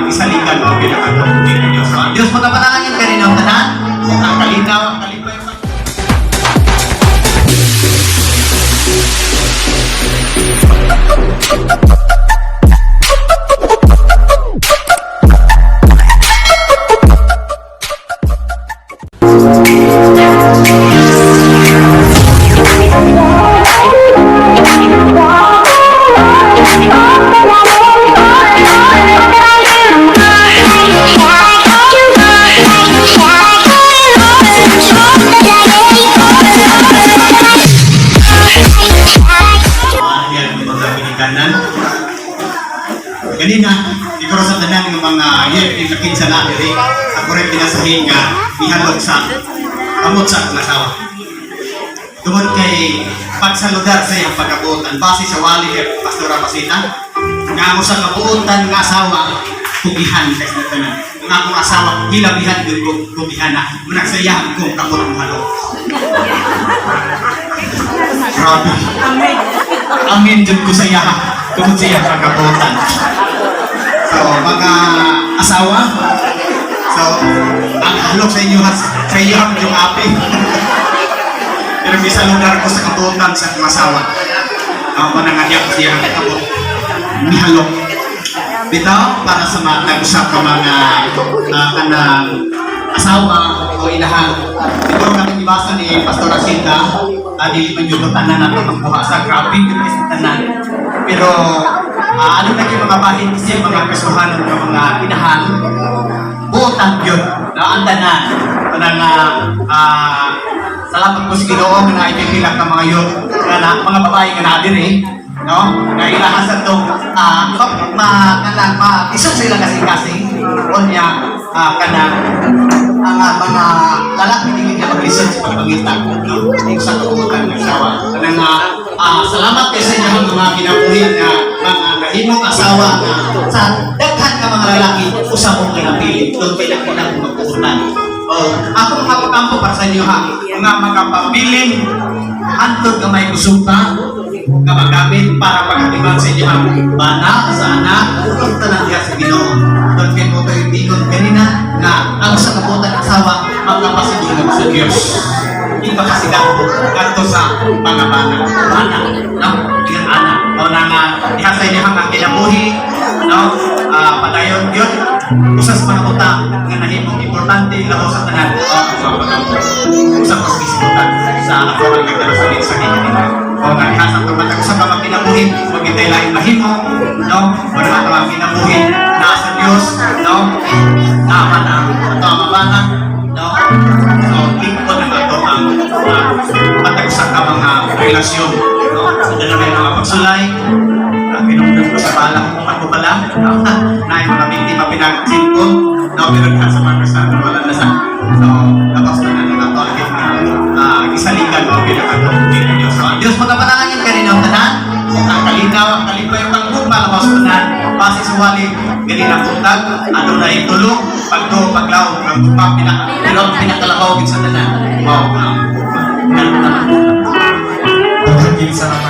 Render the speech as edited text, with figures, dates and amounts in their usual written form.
gisaligan o bilang atong Diyos. So, ang Diyos magapanalangin kanino tanan, ang kalinaw, ang kalipay. Yan mga ginikanan. Ganina, siguro sa tanan ng mga yet, yung nakinsa na diri, ako rin pinasahin nga ihalog sa kamot sa akong asawa. Tungod kay pagsaludar sa iyang pagkabuotan, base sa wali kay Pastora Pasita, nga ang usa ka buotan nga asawa, kugihan kay sa tanan. Nga akong asawa, hilabihan gyud ko kugihan na, munang sa iyang kong kamot ang halog. Grabe. Amin jud ko sa iya. Tungod sa iyang pagkabuotan. So, mga asawa, so, ang halok sa inyo, sa inyo ang yung api. Pero misaludar ko sa kabuotan sa akong asawa. Ang panangadya ko siya ang kabot. Mihalok. Bitaw, para sa mga tag-usap ka mga kanang asawa o inahan. Siguro kami ibasa ni Pastor Asita, dili man yung tanan nato magbuha sa grabe yung sa tanan. Pero ano na yung mga bahin kasi mga Kristohanon ng mga inahan, buotan yun, na ang tanan. Kanang salamat po sa Ginoo nga naipipila ka mga yun, nga na, mga babae nga naa diri, no? Nga ilaha sa tong ma kanang ma isog sa ilang kasing-kasing unya kanang ang mga lalaki dili na maglisod sa pagpangita, no? Sa kabuotan ng asawa. Kanang salamat kay sa inyong mga kinabuhi nga mga nahimong asawa nga sa daghan nga mga lalaki usa mo nga napili doon kay nakita mo magbuotan. Oh, ako mga pagkampo para sa inyo ha, nga mga pabilin antod nga may kusog pa nga magamit para pagatiman sa inyo ang bana sa anak ug tanan diha sa Ginoo. Doon kay mo tayo dingon kanina nga ang sa kabuotan asawa magkapasidungog sa Dios. Ipakasigato kadto sa mga bana. Bana, no? Ingat ana. O na nga diha sa inyo ang kinabuhi, no? Padayon yun. Usa sa mga butang nga nahimong importante labaw sa tanan. O, sa pagkampo. Usa ka sa gisimutan sa ako ang nagdala sa sa kanina. O nga diha sa tumatag usa ka mga kinabuhi, wag kitay laing mahimo, no? Wala ka mga kinabuhi naa sa Dios, no? Tama na ang ato ang mga bana, no? So, lingkod ang ato ang matag usa ka mga relasyon, no? Sa may mga pagsulay, kinumdum ko sa bala, ako pala, no? Na yung mga biktima pinagsilpon, no? Pero diha sa mga Kristiyano, wala na sa. So, tapos na na ato ang gisaligan o bilang ato Diyos. So, ang Diyos magapanalangin kanino tanan, ang kalinaw, ang kalipay, ang gugma labaw sa tanan, base sa wali, ganina buntag, ano na itulog, pagdo, paglaw, ang gugma, pero ang pinakalabaw gid sa tanan, mao ang gugma. Ganun naman. Daghan salamat.